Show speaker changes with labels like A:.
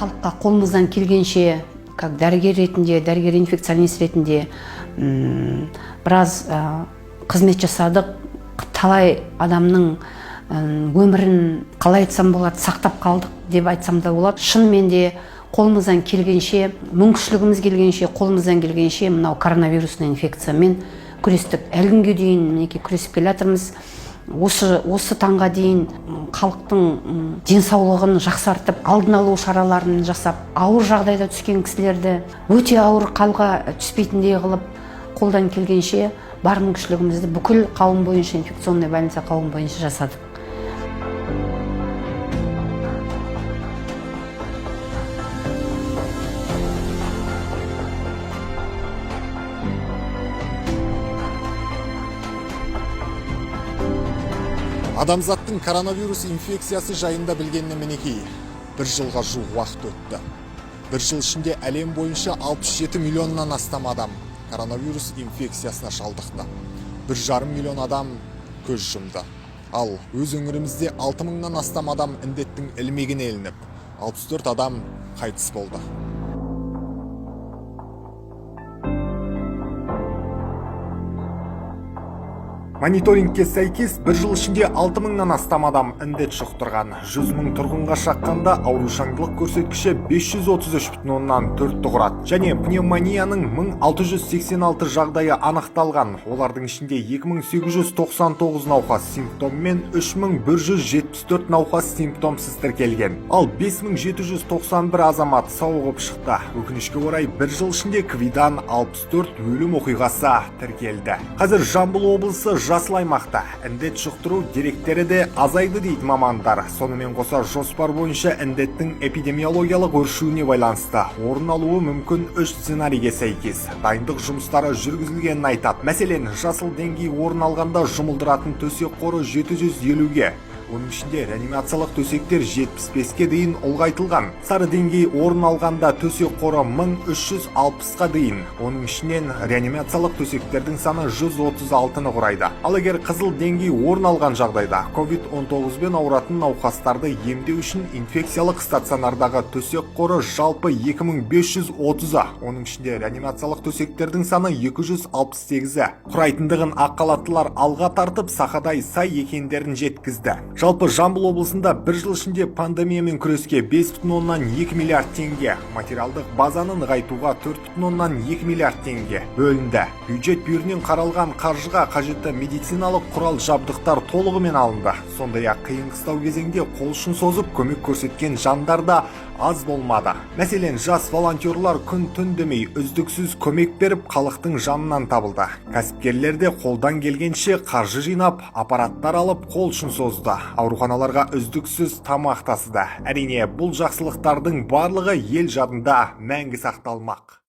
A: Халыққа қолымыздан келгенше, как дәрігер ретінде, дәрігер инфекционист ретінде біраз қызмет жасадық. Талай адамның өмірін, қалай айтсам болады, сақтап қалдық деп айтсам да болады. Шынымен де, қолымыздан келгенше, мүмкіншілігіміз келгенше, қолымыздан келгенше мынау коронавирусный инфекциямен күрестік. Әлі күнге дейін, мінекей, күресіп келе жатырмыз. Осы таңға дейін халықтың денсаулығын жақсартып, алдын алу шараларын жасап, ауыр жағдайда түскен кісілерді өте ауыр халға түспейтіндей қылып, қолдан келгенше бар мүмкіншілігімізді бүкіл қауым бойынша, инфекционный больница қауым бойынша жасадық.
B: Адамзаттың коронавирус инфекциясы жайында білгеніне, мінекей, бір жылға жуық уақыт өтті. Бір жыл ішінде әлем бойынша 67 миллионнан астам адам коронавирус инфекциясына шалдықты. 1,5 миллион адам көз жұмды. Ал өз өңірімізде 6 мыңнан астам адам індеттің ілмегіне ілініп, 64 адам қайтыс болды. Мониторингке сәйкес, бір жыл ішінде 6 мыңнан астам адам індет жұқтырған. 100 мың тұрғынға шаққанда аурушаңдылық көрсеткіші 533,4-ті құрады. Және пневмонияның 1686 жағдайы анықталған. Олардың ішінде 2899 науқас симптоммен, 3174 науқас симптомсыз тіркелген. Ал 5791 азамат сауығып шықты. Өкінішке орай, бір жыл ішінде КВИдан 64 өлім оқиғасы тіркелді. Қазір Жамбыл облысы жасыл аймақта. Індет жұқтыру деректері де азайды дейді мамандар. Сонымен қоса, жоспар бойынша індеттің эпидемиологиялық өршуіне байланысты орын алуы мүмкін үш сценарийге сәйкес дайындық жұмыстары жүргізілгенін айтады. Мәселен, жасыл деңгей орын алғанда жұмылдыратын төсек қоры 750-ге, оның ішінде реанимациялық төсектер 75-ке дейін ұлғайтылған. Сары деңгей орын алғанда төсек қоры 1360-қа дейін, оның ішінен реанимациялық төсектердің саны 136-ны құрайды. Ал егер қызыл деңгей орын алған жағдайда COVID-19 бен ауыратын науқастарды емдеу үшін инфекциялық стационардағы төсек қоры жалпы 2530-ы, оның ішінде реанимациялық төсектердің саны 268-і құрайтындығын ақ халаттылар алға тартып, сақадай сай екендерін жеткізді. Жалпы, Жамбыл облысында бір жыл ішінде пандемиямен күреске 5,2 миллиард теңге, материалдық базаны нығайтуға 4,2 миллиард теңге бөлінді. Бюджет бүйірінен қаралған қаржыға қажетті медициналық құрал жабдықтар толығымен алынды. Сондай-ақ қиын қыстау кезеңде қол ұшын созып көмек көрсеткен жандар да аз болмады. Мәселен, жас волонтерлар күн түн демей үздіксіз көмек беріп, халықтың жанынан табылды. Кәсіпкерлер де қолдан келгенше қаржы жинап, аппараттар алып, қол ұшын созды. Ауруханаларға үздіксіз тамақ тасыды. Әрине, бұл жақсылықтардың барлығы ел жадында мәңгі сақталмақ.